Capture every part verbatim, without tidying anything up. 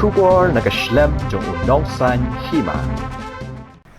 Khubor na ka shlem jong u nongsaiñ hima.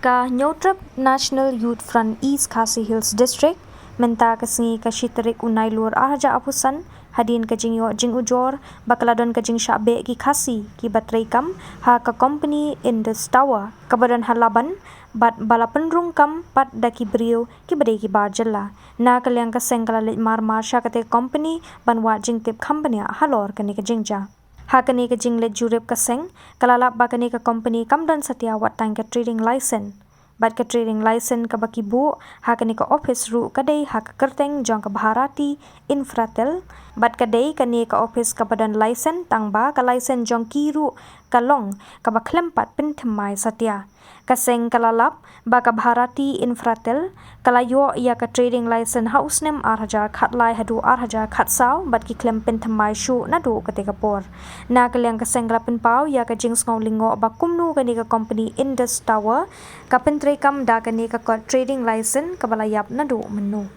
Ka Hynñiewtrep National Youth Front East Khasi Hills District mynta ka sngi ka shi tarik u Nailur arhajar arphew san, hadien ka jingïoh jingujor ba ka la don ka jingshah beh ki Khasi kiba treikam ha ka kompani Indus Tower kaba don ha Laban, bad ba la pynrung kam pat da ki briew kiba dei ki bar jylla. Na ka liang ka seng ka la leit marmar sha katei ka kompani ban wad jingtip kham bniah halor kane ka jingjia. Ha kane ka jingleit jurip ka seng ka la lap ba kane ka kompani kam don satia wat tang ka trading license. Bad ka trading license kaba ki buh ha kane ka ophis ruh ka dei ha ka kyrteng jong ka Bharati Infratel. Bad ka dei kane ka ophis kaba don license, tang ba ka license jong ki ruh ka long kaba khlem pat pynthymmai satia. Ka seng ka la lap ba ka Bharati Infratel ka la ïoh ïa ka trading license ha u snem arhajar khatlai haduh arhajar khatsaw, bad ki khlem pynthymmai shuh naduh katei ka por. Na ka liang ka seng ka la pynpaw ïa ka jingsngew lyngngoh ba kumno kane ka kompani Indus Tower ka pyntreikam da kane ka kot trading license kaba la ïap naduh mynno.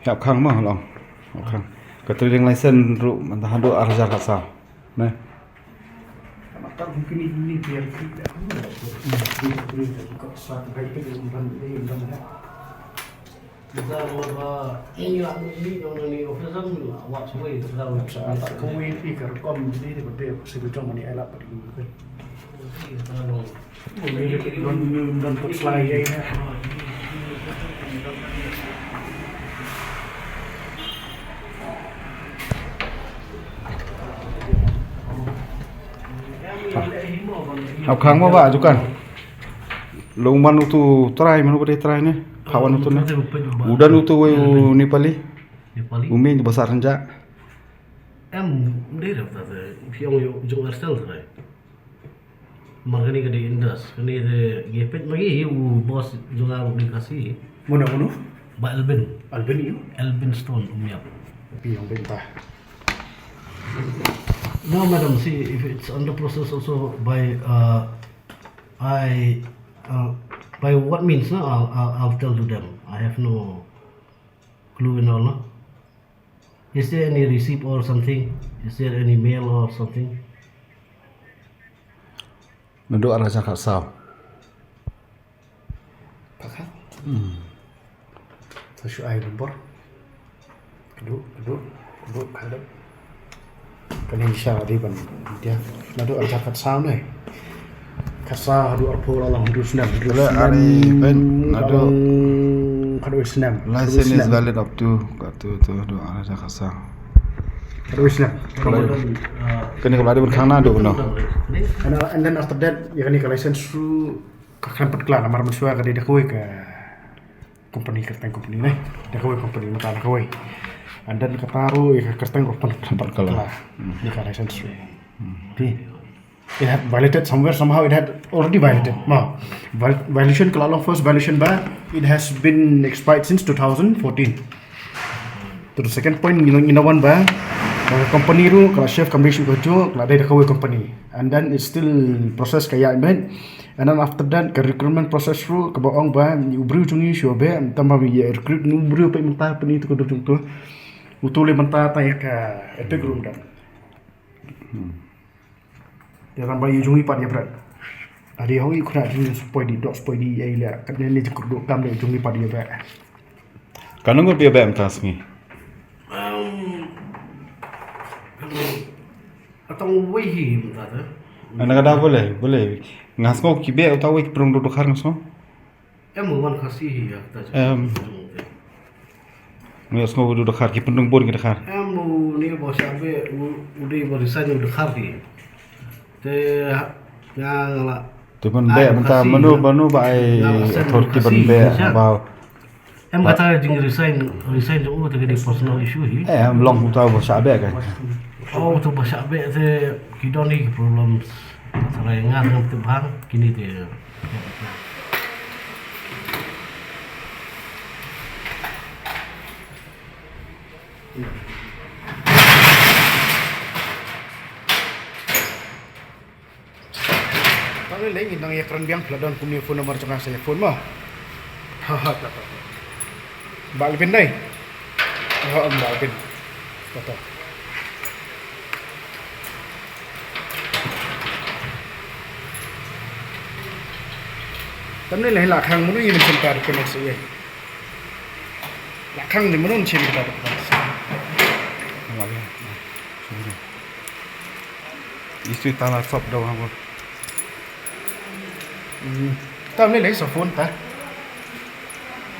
Ïap khang ma long. Ïap khang. Ka trading license ruh mynta haduh arhajar khatsaw. Ne. Ap khang mo ba jukan. Long man utu trai, man utu trai ne. Phawan utu ne. Udan utu wei u Nepali. Nepali. Umi ni basar senja. Em dei da ta. Phi ong ïa u jong Arsel trai. Mar kane ka dei Indus, kane dei ngi peit ma ngi hi u boss jong nga u dei Khasi. Mano, mano? Ba Elvin. Elvin ïa? Elvin Stone, um ïap. Pi ong benta. No, madam, see, if it's under process also by, uh, I, uh, by what means, no? I'll, I'll, I'll tell to them. I have no clue and all, no? Is there any receipt or something? Is there any mail or something? Naduh arhajar khatsaw. Pakhat. Hmm. Sa shu ai nombor. Kadu, kadu, kadu, kadu. Kane sha dei ban dia. Naduh arhajar khatsaw ne. Khatsaw haduh arphew la long haduh snem. Haduh snem. Ari pen, haduh. Haduh snem. License is valid up to, up to, to, haduh arhajar khatsaw. Haduh snem. Kane ka la dei ban khang naduh no. And, uh, and then after that, ïa kane ka license ruh ka khlem pat kla namar mynshuwa ka dei da kawei ka company, kyrteng company ne. Da kawei company, mynta da kawei. And then kata ruh ïa ka kyrteng ruh pyn, pyn, pyn, kala. Ïa ka license ruh. Hmm. It had violated somewhere, somehow it had already violated. Ma, viol-, violation ka la long first violation ba, it has been expired since two thousand fourteen. To the second point, you know, you know, one ba, ba company ruh ka la shift company shuh ka jong, ka la dei da kawei company. And then it's still process ka ïa met. And then after that, ka recruitment process ruh, kaba ong ba, u briew jong ngi shu beh, tang ba ïa recruit u briew peit mynta, peit ni tu ka dur jong tu. Utu leh mynta tang ïa ka epic room dan. Hmm. Ïa tang ba ïa jong ngi pat ïa bret. Adi hong i khuna jong ngi spoi di, dok spoi di, ïa ila, kat ne ne jong kyrduh kam ne jong ngi pat ïa bret. Ka nang ngut ïa bret mynta sngi. Um, Atong wei hi mynta te. Ana ka da boleh, boleh. Nga sngew ki beh uta wei ki pynrung dukduk khar nga sngew. Em wan Khasi hi ïa kata. Em. Nga sngew dukduk khar ki pynrung bun ki dukduk khar. Em u ni ba sha beh u, u dei ba resign u dukduk khar hi. Te nga nga la. Te ban beh mynta mano mano ba ai authority ban beh ba. Em kata jing resign, resign jong u te ka dei personal issue hi. Eh, em long uta ba shah beh ka. Oh, uta ba shah beh te ki don hi ki problems. Sarai nga ngam tip bang kini te. Tang lei lei ngi nang ïa kren biang phi la don kum ïa phone number jong nga sa ïa phone mo. Ha ha ta ta. Ba Alvin dei. Ha Ba Alvin. Ta ta. Kam ne lei la khang munu yin chen ta ko na se ye. La khang de munu chen ta ko na se. Wala. Isu tala sop do ha bo. Hmm. Kam ne lei sa phone ta.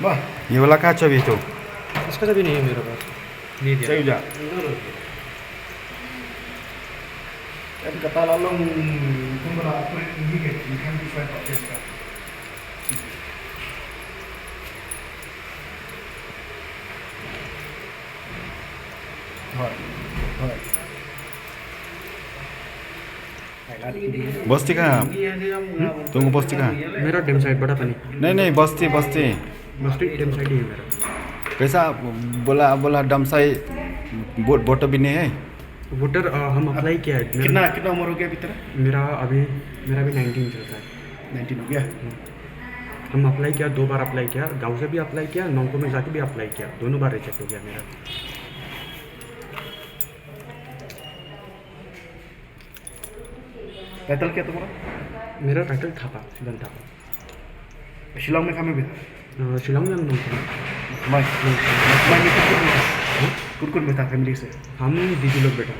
Ba. Ye wala ka chabi tu. Iska chabi nahi hai mere paas. Nahi diya. Sahib ja. Kan kata la long kum bala operate nahi ke, nahi kan bisa pakai ska. Hoi, hoi. Basti kahan? Tumu basti kahan? मेरा डैम साइड बड़ा पानी। नहीं नहीं, बस्ती बस्ती। बस्ती डैम साइड ही है मेरा। कैसा बोला बोला डैम साइड बोट बोट भी नहीं है? वोटर अ, हम अप्लाई किया है। मेरा कितना कितना उम्र हो गया अभी तेरा? मेरा अभी मेरा अभी नाइनटीन चल रहा है। नाइनटीन हो गया। हम अप्लाई किया, दो बार अप्लाई किया, गांव से भी अप्लाई किया, नौको में जाके भी अप्लाई किया, दोनों बार रिजेक्ट हो गया मेरा। टाइटल क्या तुम्हारा? मेरा टाइटल थापा, शिलन थापा। शिलोंग में कहाँ में भी था? अ, शिलोंग में हम लोग थे। मैं मैं भी कुकुर में था। कुकुर में था फैमिली से। हम दीदी लोग बेटा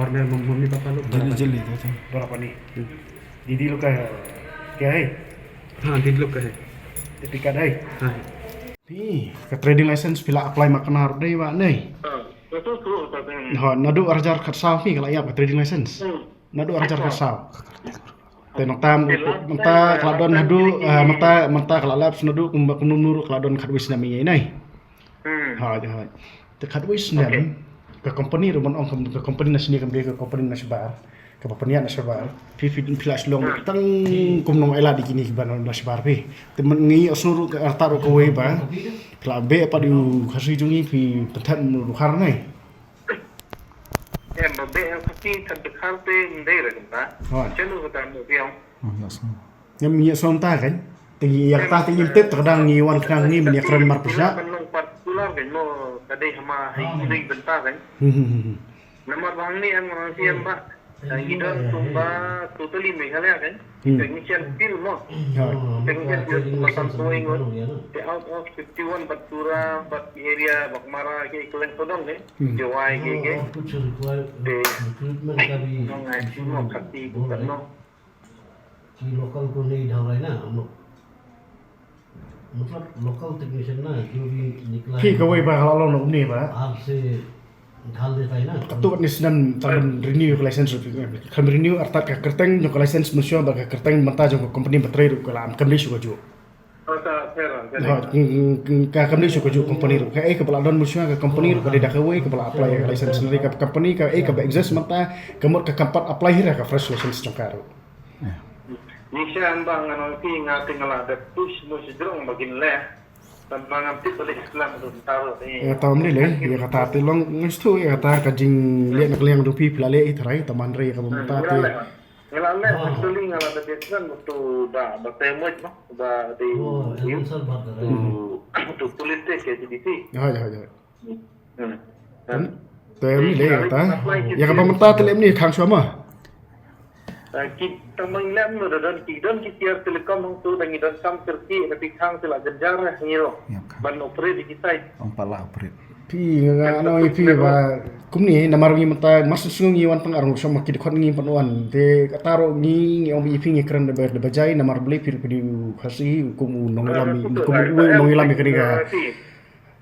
और मेरे मम- मम्मी पापा लोग जल्दी बड़ा जल्दी था। बड़ा पानी। हम्म। दीदी लोग का क्या है? हाँ, दीदी लोग का है। एपी कार्ड है? हाँ है। Phi, ka trading license phi la apply ma kane ruh dei ba nei? Ha, naduh arhajar khatsaw phi ka la ïap ka trading license. Naduh arhajar khatsaw. Te nangta mynta ka la don haduh mynta mynta ka la lap naduh kumba kumno ruh ka la don khatwei snem ïa nei. Ha, ha. Te khatwei snem ka company ruh ban ong ka company na sini ka company na shabar. Kaba pynïaid na shabar phi phi phi la shlong tang kumno ai lad ïa kine kiba na shabar phi. Te ngi ïohsngew ruh ka artat ruh kawei ba phi la beh pat ïa u Khasi jong ngi phi pynthem ruh khar nei. Em ba beh ïa u Khasi than khar te ym dei re kumta. Chen u kata mo biang. Ngim ïohsngew ta kan. Te ngi ïa kata te ngim tip te ka dang ngi wan khnang ngi mynta kren mar pisa. Ban long particular kan mo ka dei hama hai dei bynta kan. Namar ba hangne em ngan ong siem ba ngi don kumba totally Meghalaya kan. Technician field mo. Technician field kumba san tuing ngon. Te out of fifty-one bad Tura bad area bad Mara ke Kleng Sodong ke. Jowai ke ke. Te ngai sumo khati bukan no. Ki local ko nei dhang lai na, मतलब local technician na, जो भी निकला है। Phi kawei ba ka la long na une ba. Ar se ढाल देता है ना। Katto katne snem tang ban renew ka license ruh phi. Kham renew artat ka kyrteng jong ka license mynshuwa bad ka kyrteng mynta jong ka company ba trei ruh ka la kam dei shuh kajuh. Ka kam dei shuh kajuh company ruh. Kaei kaba la don mynshuwa ka company ruh ka dei da kawei kaba la apply ka license, hynrei ka company kaei kaba exist mynta ka mut ka kam pat apply hi ïa ka fresh license jong ka ruh. Ni sha ba ngan ong phi nga te nga la da push mo shi jrong ba kin leh. Tang ba ngam tip ba leh Islam tu taro ni. Ïa tam lei lei ïa kata te long ngi shu ïa kata ka jingleh na ka liang jong phi phi la leh i tharai tang ba hynrei kaba mynta te. Nga la leh actually nga la da biang tu ba ba te moj ba ba te tu tu police te K T D C. Hoi hoi hoi. Te ni leh kata. Ïa kaba mynta te leh ni khang shuwa ma. Ki tang bang lem no don ki don ki tiar telecom hang tu dang don kam terki na pi khang sila genjar ni ro. Ban operate di kita. Ong pala operate. Phi nga no i phi ba kumne namar ngi mynta mas sngew ngi wan tang arngut shong ma ki dkhot ngi pan wan te kata ro ngi ngi ong i phi ngi kren da ba jai namar beli phi phi Khasi kum u nongïalam kum u nongïalam ka ni ka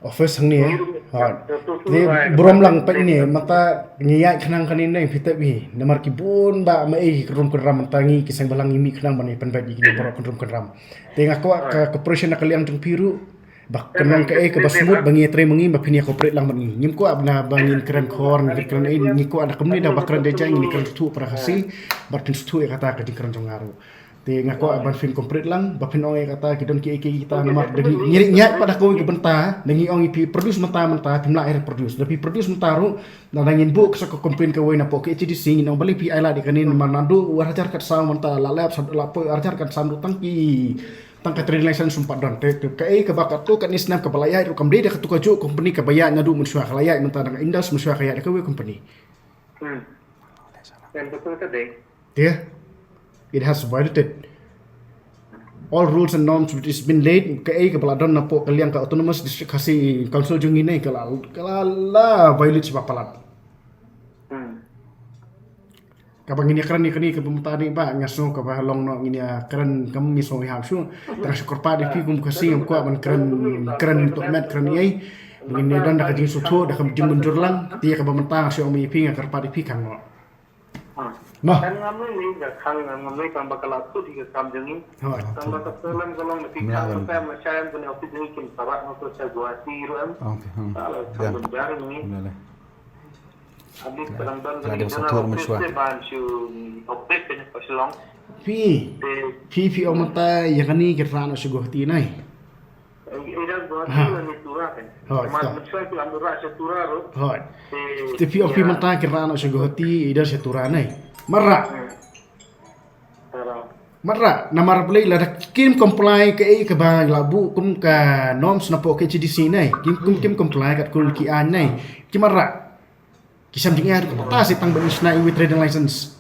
office hangne. Ha. Te burom lang peit ne mynta ngi ïaid khnang kane ne phi tip hi namar ki bun ba ma ei ki rum kynram mynta ngi ki seng balang ngi mih khnang ban ïa pynbeit ïa ki baroh kynrum kynram. Te nga kwah ka cooperation na ka liang jong phi ruh ba kan long kaei kaba smooth ba ngi trei ma ngi ba phin ïa cooperate lang bad ngi. Ngim kwah ba ngin kren khor ngin kren ei ngi kwah da kumne da ba kren da jai ngin kren suthu para Khasi ba phin suthu ïa kata ka jingkren jong nga ruh. Te nga kwah ban phin cooperate lang ba phin ong ïa kata ki don kiei kiei kita namar da ngi ngi ïaid pat da kawei ka bynta da ngi ong ïa phi produce mynta mynta phim lah ïa produce da phi produce mynta ruh. Na da ngin buh ka sa ka complain kawei na pok K H A D C ngin ong balei phi ai lad ïa kane namar naduh ar hajar khatsaw mynta la lap sa la poi ar hajar khatsaw tang ki tang ka trading license sum pat don te te kaei kaba katto katne snem kaba la ïaid ruh kam dei da katto kajuh company kaba ïaid naduh mynshuwa ka la ïaid mynta da Indus mynshuwa ka ïaid da kawei company. Hmm. Em betul ka dei. Te it has violated. all rules and norms which is been laid, kaei kaba la don napoh ka liang ka Autonomous District Khasi Council jong ngi ne ka la, ka la, la violate shibun palat. Kaba ngin ïa kren ïa kane kaba mynta ne ba nga sngew kaba long noh ngin ïa kren kam mi sngew ïa hap shuh. Tang shu kyrpad ïa phi kum Khasi ngam kwah ban kren, kren to met kren ei. Ngin ïa don da ka jingsngewthuh da ka jingmynjur lang. Te kaba mynta nga sngew ïa phi nga kyrpad ïa phi kan noh. Noh. Kan ngam ngi ka khang ngam ngi kan ba ka la tut ïa ka kam jong ngi. Hooid. Kan ba ka problem ka long na phi kan ba ka ma shai em kan office jong ngi kin parak ma ko sa Guwahati ruh em. Okay. Hmm. Ka la kan jar ngi. Abis ka dang don ka dang sngewthuh ban shu update ka Shillong. Phi, phi, phi ong mynta ïa kane ki rah noh sha Guwahati nai. Ida Guwahati la ni tura kan. Hooid. Mat mynshwa ki la murah sha tura ruh. Hooid. Te phi ong phi mynta ki rah noh sha Guwahati ida sha tura nai. Marah. Marah namar balei lada kim comply kaei kaba la buh kum ka norms napoh K H A D C nai. Kim, kim, kim comply kat kul ki aiñ nai. Ki marah. Ki sam jingeh ka pata se tang ban shna i wi trading license.